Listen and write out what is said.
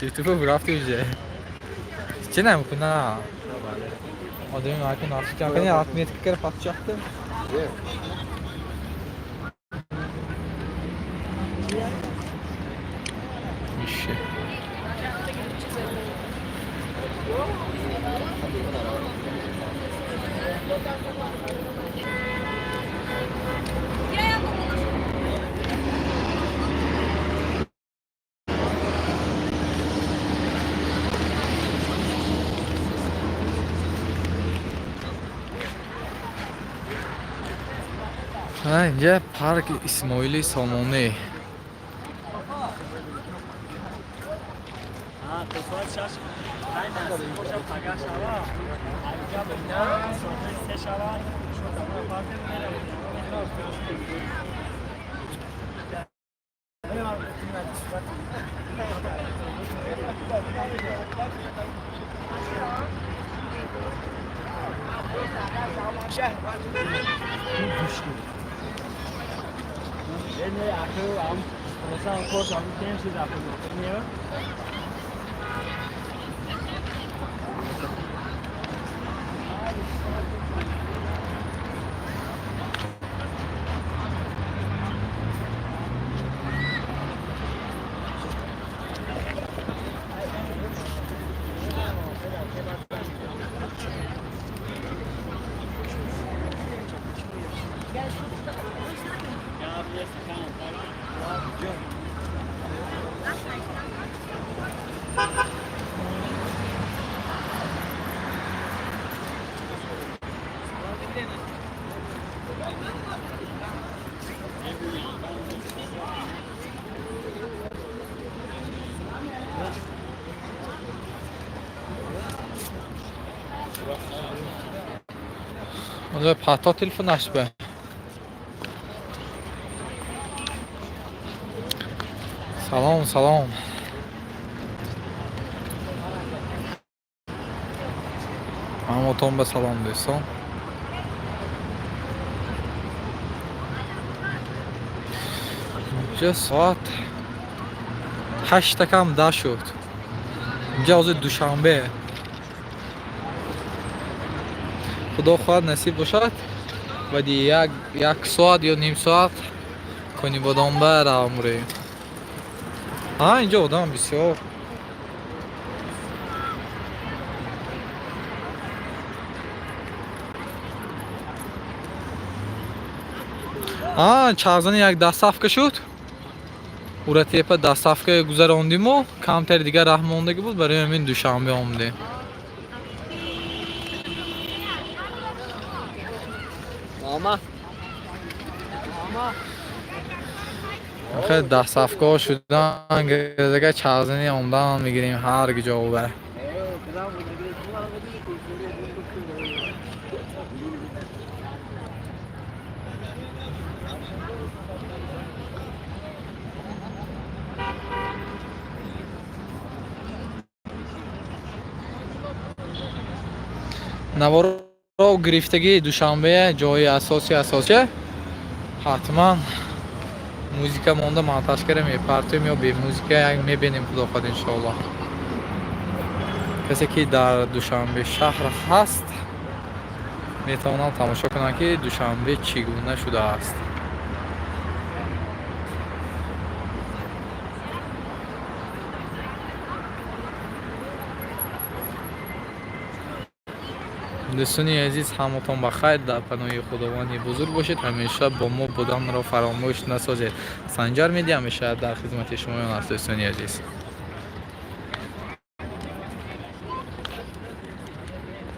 Ютуба бурафти уже. Чӣ намекуна? Одами маки нафс кани отметка кара патчахты. Иши. Инҷа парк Исмоили Сомонӣ. Пато телефонаш ба. Салом, салом. Ҳамотон ба салом, дӯстон. Инҷа соат 7:50 шуд. Инҷа ҳозир Душанбе. Худо хоҳад, насиб бошад, баъди як соат ё ним соат Конибодомба равмурем. Инҷо одам бисёр. Чарзани як доставка шуд. Уратепа доставка гузарондиму камтари дигар раҳ мондагӣ буд, барои ҳамин Душанбе омдем. Хеле доставкаҳо шудан, дигар чарзани омдан мегирем ҳар ҷо ба. Наворо гирифтагии Душанбе, ҷои асоси асосия ҳатман музика монда монтаж кара мепартоем ё бемузика як мебинем, худо хоҳад, иншоаллоҳ. Касе ки дар Душанбе шаҳр ҳаст, метавонанд тамошо кунанд, ки Душанбе чӣ гуна шудааст. Дӯстони азиз, ҳаматон ба хайр, дар паноҳи Худованди бузург бошед, ҳамеша бо мо буданро фаромӯш насозед. Санҷар Медиа ҳамеша дар хизмати шумоён аст, дӯстони азиз.